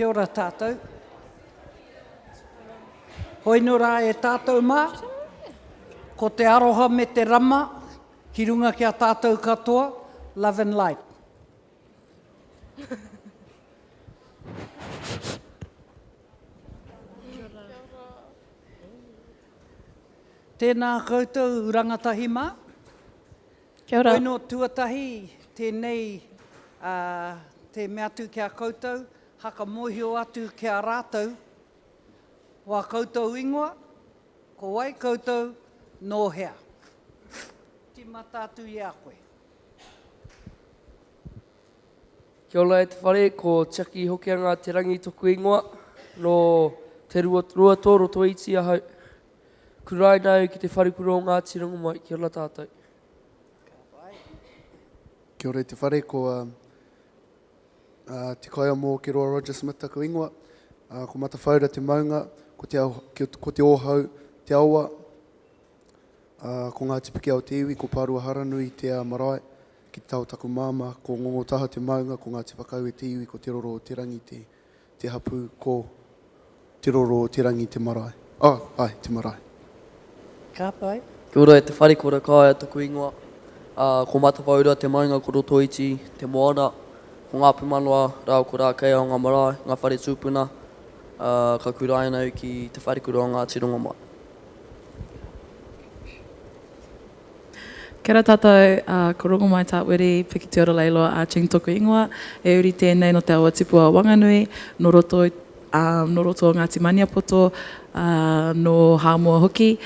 Kia ora tātou. Hoino rā e tātou mā, ko te aroha me te rama ki runga ki a tātou katoa, love and light. Tēnā koutou rangatahi mā. Kia ora. Koino tuatahi tēnei te mea atu ki a koutou, haka mōhio atu ki a rātou, wā koutou ingoa, ko wai koutou, nō hea. Tīmata atu i a koe. Kia ora e te whare, ko Tiaki Hokianga Te Rangi toku ingoa, nō Te Ruatoa Rotoiti ahau. Kuraina au ki te wharekura o Ngāti Rongomai, kia ora tātou. Ka pai. Kia ora e te whare, ko Te Kaiamo Keroa Roger Smith taku ingoa. Ko Matawhaura te maunga, ko Te, ko Te Ōhau te awa, Ko Ngāti Pikiao te iwi, ko Pāruaharanui te marae, ki te taha o taku māmā, ko Ngongotaha te maunga, ko Ngāti Whakaue te iwi, ko Te Roro o Te Rangi te, te hapū, ko Te Roro o Te Rangi te marae. Oh, āe, te marae. Ka pai. Kia ora e te whare, ko Rakaia taku ingoa. Ko Matawhaura te maunga, ko Rotoiti te moana, ko Ngā Pumanoa rāua ko Rākeiao ngā marae, ngā whare tūpuna, ka kuraina au ki Te Wharekura o Ngāti Rongomai. Kia ora tātou, ko Rongomai Tāwiri, Pikitiora Leiloa Ah Ching toku ingoa, he uri tēnei nō te awa tipua o Wanganui, nō roto, nō roto o Ngāti Maniapoto, nō Hāmoa hoki.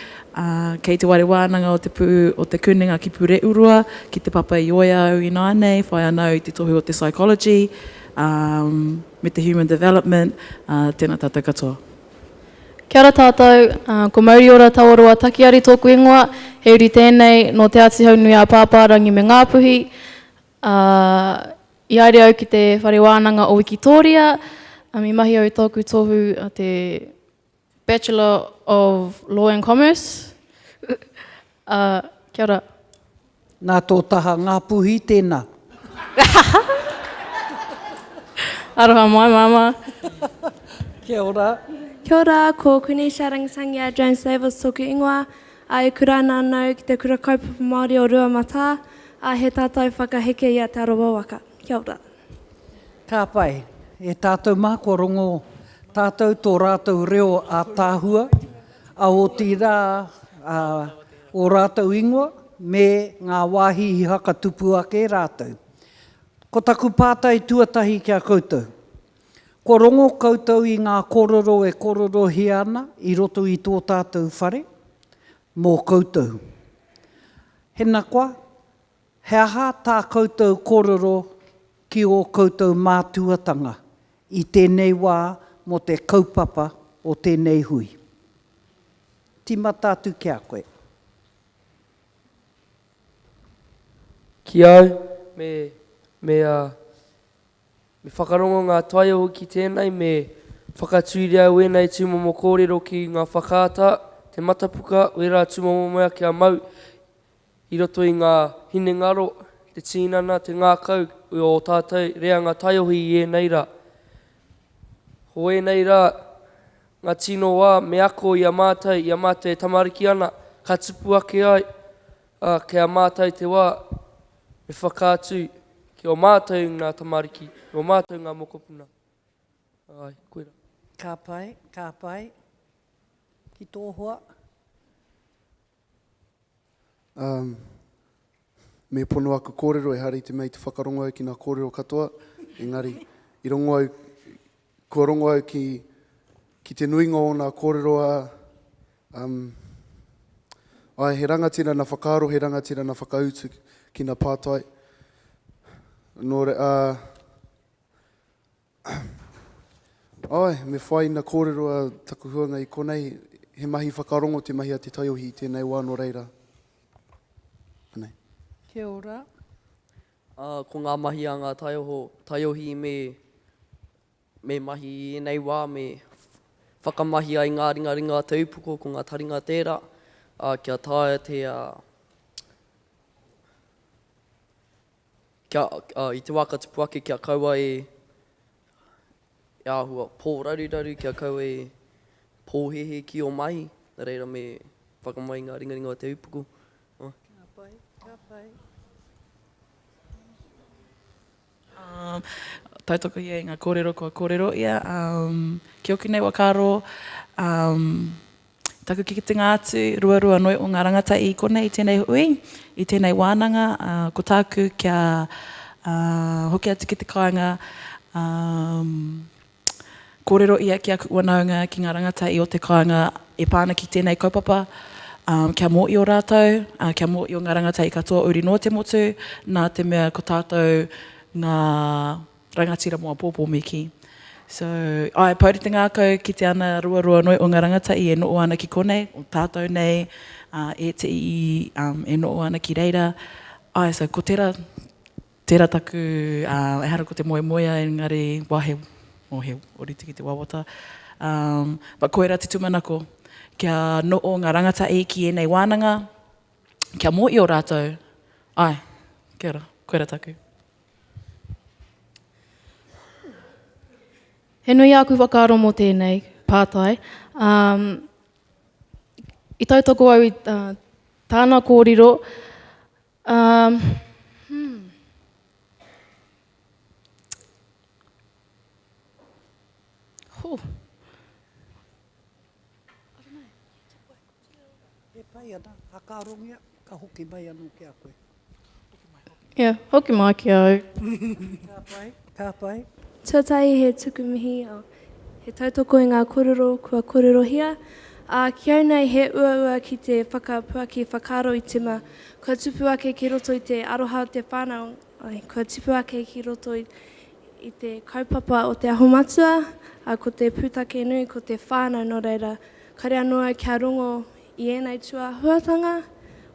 Kei te whare wānanga o te pū o Te Kunenga ki Pureuroa, ki Te Papa i Oea au ināianei, whai ana au i te tohu o te Psychology me te Human Development, tēnā tātou katoa. Kia ora tātou, ko Mauriora Tawaroa Takiari tōku ingoa, he uri tēnei nō Te Āti Haunui-ā-Pāpārangi me Ngāpuhi. I haere au ki te Whare Wānanga o Wikitōria, i mahi au i tōku tohu te Bachelor of Law and Commerce. Kia ora. Nā tō taha Ngāpuhi tēnā. Aroha mai, Māmā. Kia ora. Kia ora, ko Quenisha Rangitangia Jones Davis tōku ingoa, ā, e kura ana anau ki te Kura Kaupapa Māori o Ruamatā, ā, he tātai whakaheke i a Te Arawa waka. Kia ora. Ka pai. E tātou mā kua rongo tātou tō rātou reo ātaahua, a otirā ā ō rātou ingoa me ngā wāhi i hakatupu ake rātou. Ko taku pātai tuatahi ki a koutou, kua rongo koutou i ngā kōrero e kōrerohia ana i roto i tō tātou whare mō koutou? Hena koa, he aha tā koutou kōrero ki ō koutou mātuatanga i tēnei wā mō te kaupapa o tēnei hui? Tīmata atu ki a koe. Ki au, me, me, ā, me whakarongo ngā taiohi ki tēnei, me whakatūria au ēnei tūmomo kōrero ki ngā whakaata, te matapuka, wērā tūmomo mea kia mau i roto i ngā hinengaro, te tīnana, te ngākau o ō tātou reanga taiohi i ēnei rā. Ko ēnei rā, ngā tino wā me ako i a mātou, i a mātou e tamariki ana, ka tupu ake ai, ā, kei a mātou te wā me whakaatu ki ō mātou ngā tamariki, ō mātou ngā mokopuna. Āe, koirā. Ka pai, ka pai. Ki tō hoa. Um, me pono aku kōrero, ehara i te mea i te whakarongo au ki ngā kōrero katoa, engari i rongo au, kua rongo au ki, ki te nuinga o ngā kōrero a, um, ai, he rangatira na whakaaro, he rangatira na whakautu ki na pātai. Nō re, uh, Āe, me whai ina kōrero a taku huanga i konei, he mahi whakarongo te mahi a te taiohi i tēnei wā nō reira. Anei. Kia ora. Ā, ko ngā mahi a ngā taioho, taiohi me, me mahi i ēnei wā, me whakamahi ai ngā ringaringa a te upoko, ko ngā taringa tērā, ā, kia taea te, ā, Kia, ā, i te wā ka tupu ake kia kaua e, he āhua pōraruraru kia kaua e pōhēhē ki ō mahi, nā reira me whakamai ngā ringaringa o te upoko. Ka pai, ka pai. Um, tautoko ia i ngā kōrero kua kōrero ia. Um, ki oku nei whakaaro, um, taku kitenga atu, ruarua noi o ngā rangatahi i konei i tēnei hui, i tēnei wānanga, uh, ko tāku kia uh, hoki atu ki te kāinga, um, Kōrero ia ki aku whanaunga, ki ngā rangatahi o te kāinga e pā ana ki tēnei kaupapa, kia mōio rātou, kia mōio ngā rangatahi katoa uri noa te motu, nā te mea ko tātou ngā rangatira mō āpōpō me kī. So, āe, pouri te ngākau ki te ana ruarua noi o ngā rangatahi e noho ana ki konei, o tātou nei, ētehi e noho ana ki reira. Āe, so ko tērā Tērā taku, ā, ehara ko te moemoea engari, wā he, oh, he orite ki te wawata. Um, but koirā te tūmanako, kia noho ngā rangatahi ki ēnei wānanga, kia mōio rātou, āe, kia ora, koirā taku. He nui āku whakaaro mō tēnei pātai. Um, i tautoko au i uh, tāna kōrero, Um, hmm. Ho. E pai ana, hakaarongia, ka hoki mai anō ki a koe. Yeah, hoki mai ki au. Ka pai, ka pai. Tuatahi he tuku mihi, he tautoko i ngā korero kua korerohia, ā, ki au nei he uaua ki te whakapuaki whakaaro i te mea kua tupu ake ki roto i te aroha o te whānau, ai, kua tipu ake ki roto i, i te kaupapa o Te Aho Matua, ā, ko te pūtake nui ko te whānau nō reira, kare anō au kia rongo I ēnei tūāhuatanga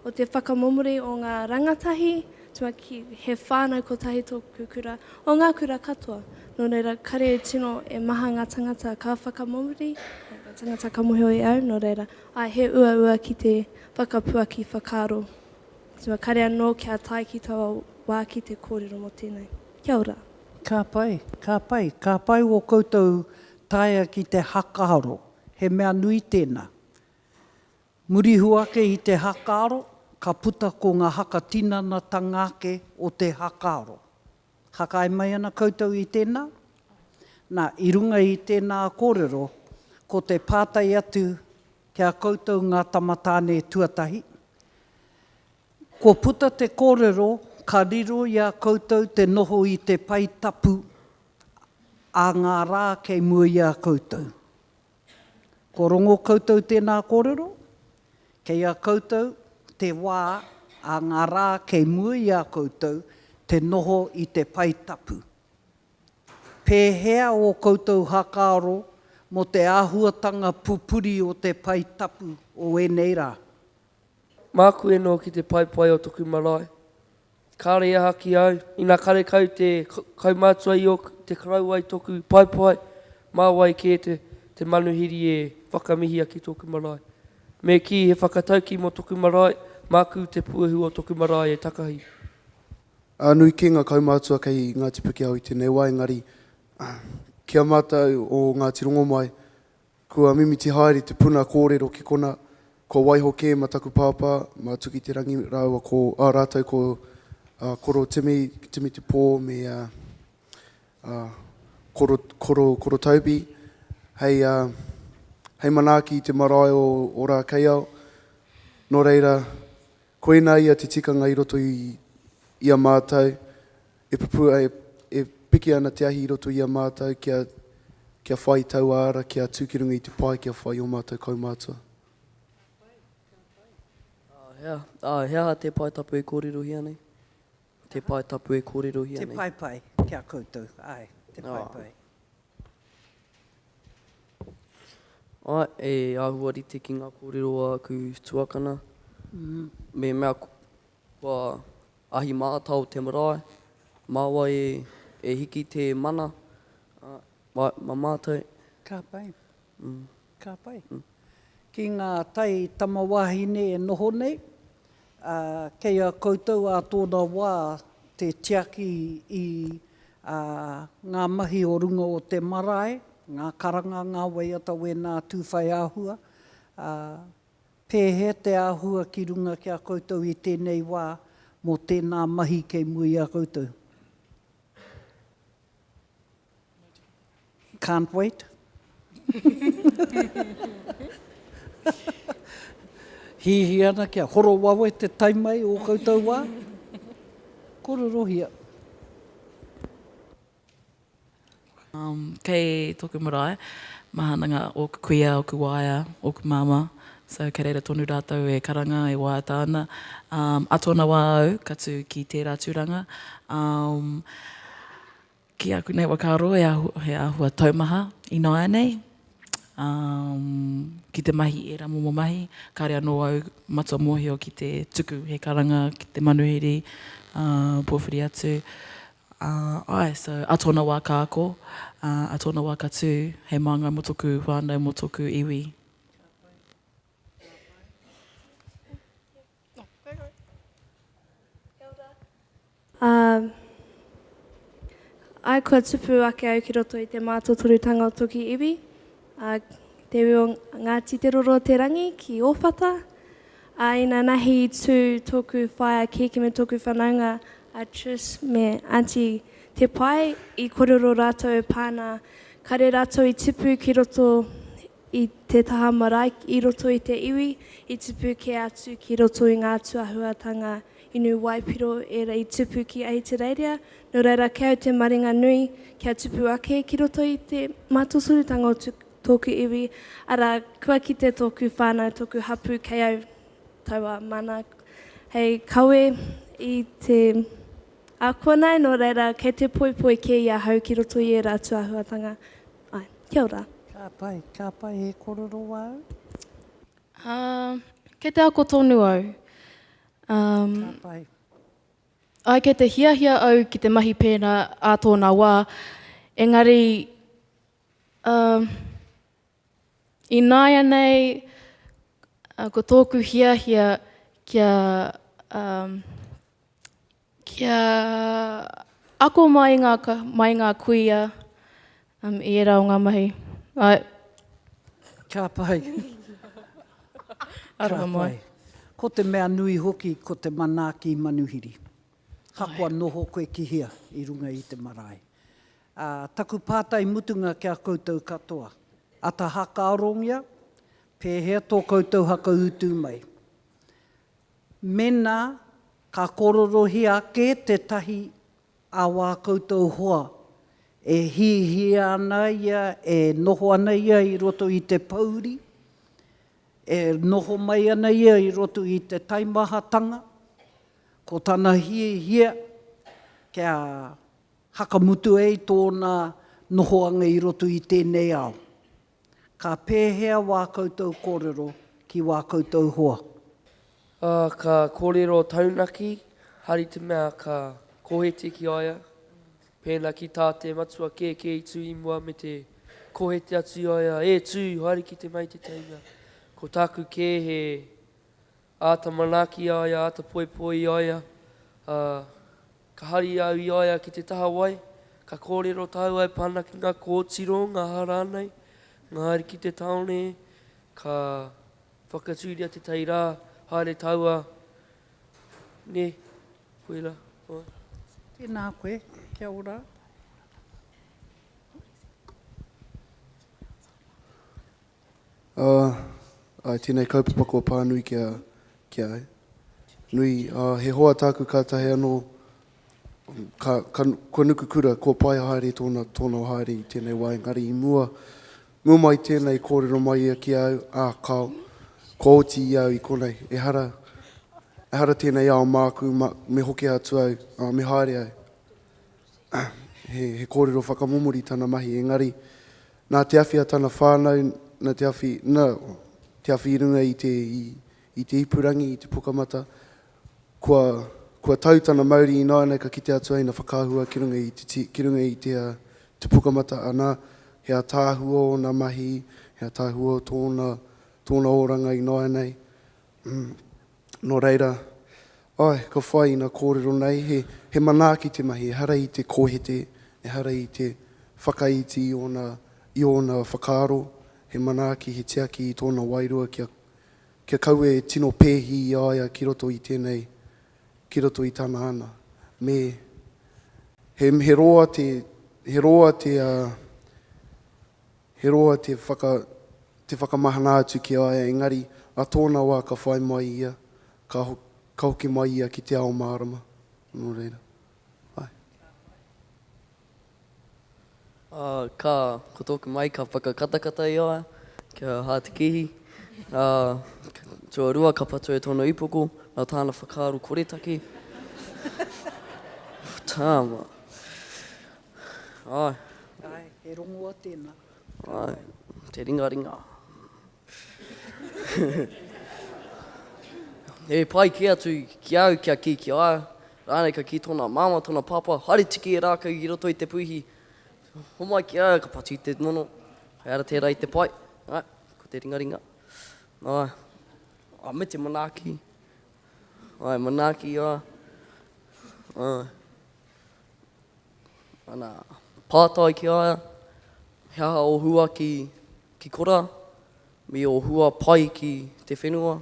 o te whakamomori o ngā rangatahi, tuaki, he whānau kotahi tōku kura, o ngā kura katoa. Nō reira, kare e tino e maha ngā tangata ka whakamomori, ngā tangata ka mohio i au, nō reira, āe, he uaua ki te whakapuaki whakaaro. Tua, kare anō kia tae ki taua wā ki te kōrero mō tēnei. Kia ora. Ka pai, ka pai, ka pai wō koutou taea ki te hakaaro, he mea nui tēnā. Murihu ake i te hakaaro, ka puta ko nga hakatinanatanga ake o te hakaaro. Hakae mai ana koutou i tena? Na, i runga i tena korero, ko te patai atu ki a koutou nga tama tane tuatahi, Kua puta te korero ka riro i a koutou te noho i te pae tapu a nga ra kei mua i a koutou. Kua rongo koutou tēnā kōrero? Kei a koutou te wā a ngā rā kei mua i a koutou te noho i te pae tapu. Pēhea ō koutou hakaaro mō te āhuatanga pupuri o te pae tapu o ēnei rā? Māku e noho ki te paepae o toku marae. Kāre i aha ki au, ina karekau te kaumātua i ōku, te koroua i toku paepae, mā wai kē te, te manuhiri e whakamihia ki tōku marae. Me kī he whakataukī mō toku marae, māku te puehu o toku marae e takahi. Ā, nui kē ngā kaumātua kei Ngāti Pikiao i tēnei wā, engari, ki a mātou o Ngāti Rongomai, Kua mimiti haere te puna kōrero ki kona, kua waiho kē ma taku pāpā, ma Tuki Te Rangi rāua ko, ā, rātou ko, ā, Koro Timi, Timi Te Pō me, ā, ā, Koro, Koro, Koro Toby, hei, ā, hei manaaki i te marae o, o Rākeiao. Nō reira, koinā ia te tikanga i roto i, i a mātou, E pupū, e, e piki ana te ahi i roto i a mātou kia, kia whai taua ara, kia tū ki runga i te pae, kia whai ō mātou kaumātua. Ā, he aha, ā, he aha te pae tapu e kōrerohia nei? Te pae tapu e kōrerohia nei. Te paepae ki a koutou, āe, te paepae. Āe, e āhua rite ki ngā kōrero a aku tuakana. Me mea kua Ahi mātao te marae, mā wai e hiki te mana, mā mātou. Ka pai. Ka pai. Ki ngā tai tamawahine e noho nei, ā, kei a koutou ā tōna wā te tiaki i Ā, ngā mahi o runga o te marae, ngā karanga, ngā waiata wēnā tūwhaiāhua, ā, pēhea te āhua ki runga ki a koutou i tēnei wā mō tēnā mahi kei mua i a koutou? Can't wait. Hihi ana kia horo wawe te tae mai o koutou wā. Kororohia. Um, kei tōku marae, mahana ngā ōku kuia, ōku waea, ōku māmā. So kei reira tonu rātou e karanga, e waiata ana. Um, a tōna wā au, ka tū ki tērā tūranga. Um, Ki aku nei whakaaro he he āhua taumaha ināianei ki te mahi ērā momo mahi. Kāre anō au matua mōhio ki te tuku he karanga ki te manuhiri, pōwhiri atu. Āe, so a tōna wā ka ako, a tōna wā ka tū hei māngai mō tōku whānau, mō tōku iwi. Ā, āe kua tupu ake au ki roto i te mātotorutanga o toku iwi, ā, te iwi o Ngāti Te Roro o Te Rangi ki Ōwhata. Ā, inanahi i tū tōku whaea kēkē me tōku whanaunga a Trish me Aunty Te Pae, i kōrero rātou e pā ana, kare rātou i tipu ki roto i te taha marae i roto i te iwi, i tipu kē atu ki roto i ngā tūahuatanga inu waipiro ērā i tupu ki Ahitereiria, nō reira kei au te maringa nui kia tupu ake ki roto i te mātotorutanga o tōku iwi, arā, kua kite tōku whānau, tōku hapū kei au taua mana hei kawe i te ākonai, nō reira kei te poipoi kē i ahau ki roto i ērā tūāhuatanga. Āe, kia ora. Ka pai, ka pai he korero wāu? Ā, kei te ako tonu au. Um, Ka pai. Āe, kei te hiahia au ki te mahi pērā ā tōna wā, engari, um, ināianei, ko tōku hiahia kia, um, Kia ako mai ngā, mai ngā kuia um, i ērā o ngā mahi. Āe. Ka pai. Aroha mai. Ko te mea nui hoki ko te manaaki manuhiri. Hakoa noho koe ki hea i runga i te marae. Ā, taku pātai mutunga ki a koutou katoa. Ata hakaarongia, pēhea tō koutou hakautu mai? Mēnā ka kororohia ake tētahi a wā koutou hoa, e hihia ana ia, e noho ana ia i roto i te pōuri, e noho mai ana ia i roto i te taimahatanga, ko tana hiahia kia hakamutu ai tōna nohoanga i roto i tēnei ao. Ka pēhea wā koutou kōrero ki wā koutou hoa? Ā, ka kōrero taunaki, hari te mea ka kōhete ki a ia, pēnā ki tā te matua kēkē i tū i mua me te kōhete atu i a ia, E tū, haere ki te mei te teina. Ko tāku kē he āta manaaki i a ia, āta poipoi i a ia, ā, Ka hari au i a ia ki te taha wai, ka kōrero tāua e pā ana ki ngā kōtiro, ngā aha rānei, ngā haere ki te tāone, ka whakatūria tētahi rā, haere tāua, nē, koirā, āe. Tēnā koe, kia ora. Ā, āe, tēnei kaupapa kua pā nui ki a, ki a au. Nui, ā, he hoa tāku kātahi anō, ka, ka, kua nuku kura, kua pai haere tōna, tōna haere i tēnei wā, engari i mua, mua mai tēnei kōrero mai ia ki a au, ā, kāo, kua oti i a au i konei, ehara, ehara tēnei ao māku, mā, me hoki atu au, ā, me haere au. He, he kōrero whakamomori tana mahi, engari, Nā te awhi a tana whānau, nā te awhi, nā, te awhi i runga i te, i, i te ipurangi, i te pukamata, kua, kua tau tana mauri ināianei ka kite atu ai ina whakaahua ki runga i te, ki runga i te, te pukamata, anā, he ataahua ōna mahi, he ataahua tōna, tōna oranga ināianei. Mm. Nō reira, āe, ka whai ina kōrero nei, he, he manaaki te mahi, ehara i te kōhete. Ehara i te whakaiti i ōna, i ōna whakaaro, he manaaki, he tiaki i tōna wairua kia, kia kaua e tino pēhi i a ia ki roto i tēnei, ki roto i tana ana. Me, he, he roa te, he roa te, uh, he roa te whaka, te whakamahana atu ki a ia, engari, a tōna wā ka whai mai ia, ka, ka hoki mai ia ki te ao mārama. Nō reira, āe. Ā, ka, ko tōku mai ka whakakatakata i a ia, kia hātekehi. Ā, tuarua ka patua e tōna upoko, nā tāna whakaaro koretake. Tāma. Āe. Āe, he rongoa tēnā. Āe, te ringaringa. He pai kē atu ki au kia kī ki a ia, rānei ka kī tōna māmā, tōna pāpā, haere tiki e rākau i roto i te puihi, homai ki a ia, ka patu i te nono, hei ara tērā i te pai, āe, ko te ringaringa, āe, ā, me te manaaki, āe, manaaki, āe, āe. Ana, pātai ki a ia, he aha ō hua ki Ki kora, me ō hua pai ki te whenua.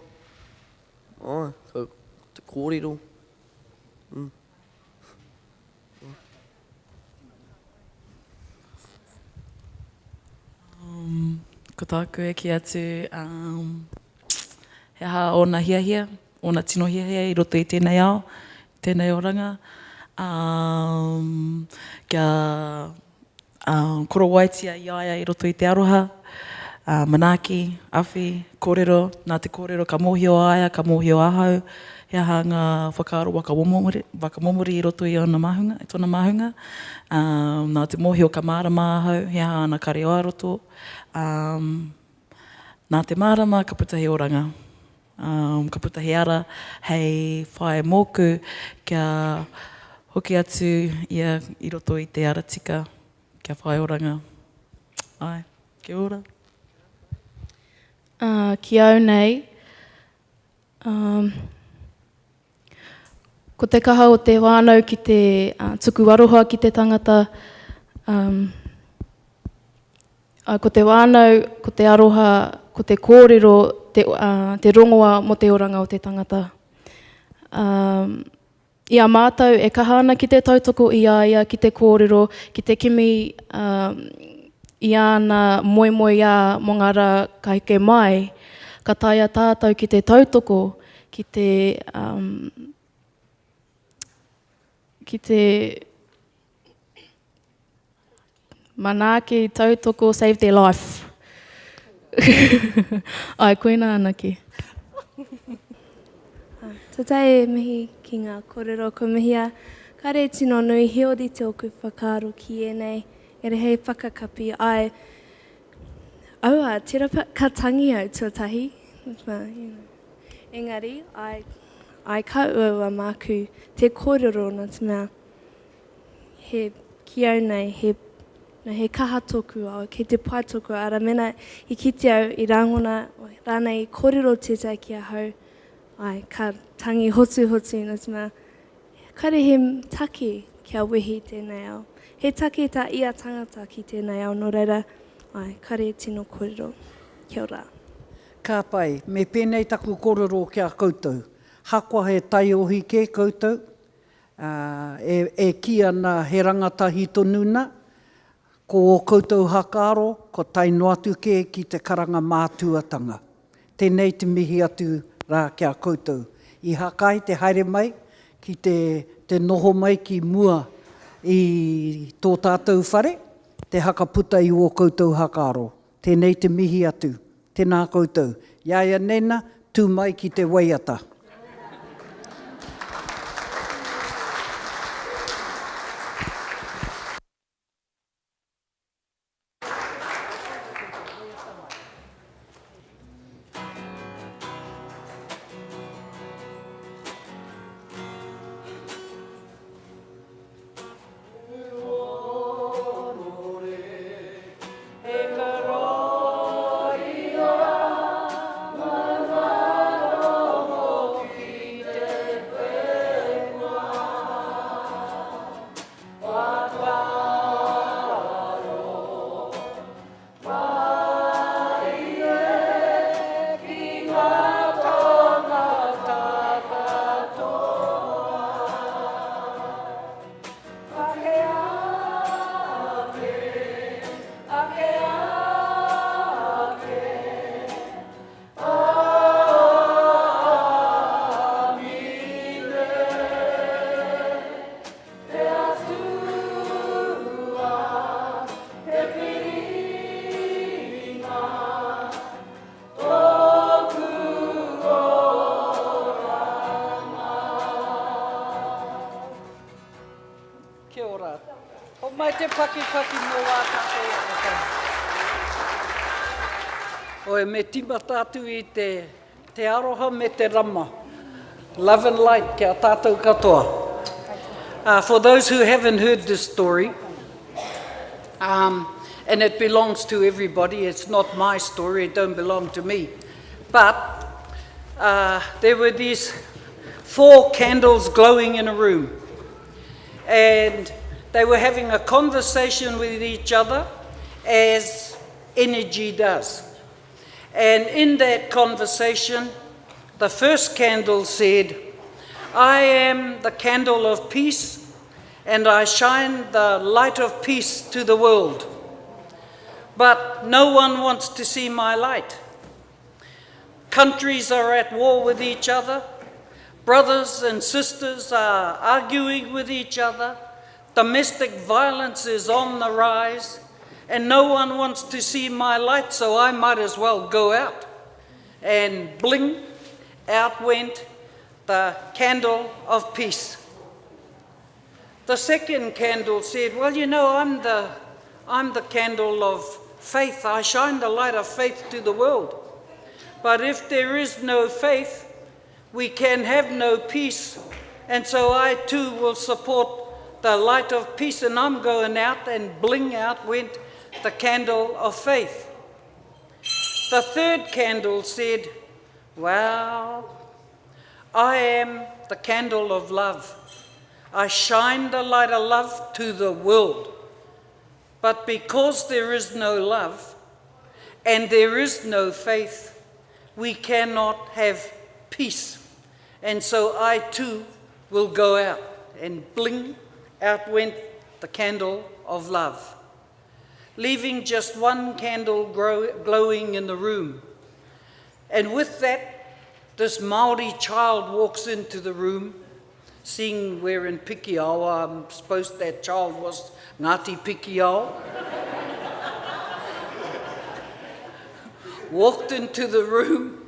Āe, ko te kōrero. Mm. Um, ko tāku e kī atu, um, he aha ōna hiahia, ōna tino hiahia i roto i tēnei ao, tēnei oranga, um, kia ā, korowaitia i a ia i roto i te aroha, ā, manaaki, awhi, kōrero, nā te kōrero ka mōhio a ia, ka mōhio ahau, he aha ngā whakaaro whakamomori, whakamomori i roto i ōna māhunga, i tōna māhunga, ā, nā te mōhio ka mārama ahau, he aha āna kare ā-roto, ā, nā te mārama ka puta he oranga. Ā, ka puta he ara hei whai mōku kia hoki atu ia i roto i te ara tika kia whai oranga. Āe, kia ora. Ā, ki au nei, ā, ko te kaha o te whānau ki te tuku aroha ki te tangata, ā, Ā, ko te whānau, ko te aroha, ko te kōrero, te, ā, te rongoa mō te oranga o te tangata. Ā, i a mātou e kaha ana ki te tautoko i a ia, ki te kōrero, ki te kimi, ā, i āna moemoeā mō ngā rā ka heke mai, ka taea tātou ki te tautoko, ki te, ā, ki te. Manaaki, tautoko, save their life. Ae, koina anake. Tata e mihi ki nga korero ko mihia. Kare tino nui he orite oku whakaaro ki enei ere hei whakakapi ai aua tera pea ka tangi au tuatahi engari ai ai ka uaua maku te korero na te mea He, ki au nei, he, no, he kaha tōku ao, kei te pai tōku ao, arā, mēnā i kite au, i rāngona, rānei i kōrero tētahi ki ahau, āe, ka tangi hotuhotu, nō te mea, kāre he take kia wehi tēnei ao. He take tā ia tangata ki tēnei ao, nō reira, āe, kāre e tino kōrero. Kia ora. Ka pai, me pēnei taku kōrero ki a koutou, hakoa he taiohi kē koutou, Ā, e, e kī ana he rangatahi tonu na, ko ō koutou hakaaro, kua tae noa atu kē ki te karanga mātuatanga. Tēnei te mihi atu rā ki a koutou. I haka ai te haere mai ki te, te noho mai ki mua i tō tātou whare, te hakaputa i ō koutou hakaaro. Tēnei te mihi atu. Tēnā koutou. Iāianei na, tū mai ki te waiata. Homai te pakipaki mō wā tātou rangatahi. Oi, me timata atu i te, te aroha me te rama. Love and light ki a tātou katoa. Uh, for those who haven't heard this story, um, and it belongs to everybody, it's not my story, it don't belong to me. But uh, there were these four candles glowing in a room. And they were having a conversation with each other as energy does. And in that conversation, the first candle said, I am the candle of peace, and I shine the light of peace to the world. But no one wants to see my light. Countries are at war with each other. Brothers and sisters are arguing with each other. Domestic violence is on the rise. And no one wants to see my light, so I might as well go out. And bling, out went the candle of peace. The second candle said, Well, you know, I'm the, I'm the candle of faith. I shine the light of faith to the world. But if there is no faith, we can have no peace. And so I too will support the light of peace. And I'm going out, and bling out went the candle of faith. The third candle said, Well, I am the candle of love. I shine the light of love to the world. But because there is no love and there is no faith, we cannot have peace. And so I too will go out. And bling, out went the candle of love, leaving just one candle grow, glowing in the room. And with that, this Maori child walks into the room, seeing we're in Pikiao, I'm supposed that child was Ngāti Pikiao. Walked into the room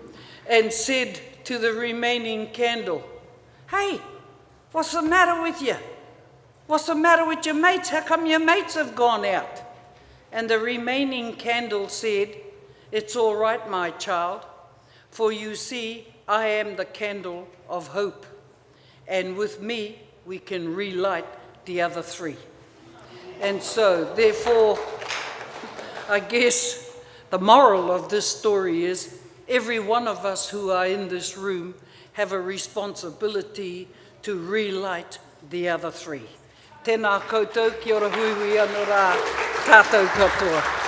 and said to the remaining candle, Hey, what's the matter with you? What's the matter with your mates? How come your mates have gone out? And the remaining candle said, It's all right, my child, for you see, I am the candle of hope, and with me we can relight the other three. And so, therefore, I guess the moral of this story is every one of us who are in this room have a responsibility to relight the other three. Tēnā koutou, kia ora huihui anō rā tātou katoa.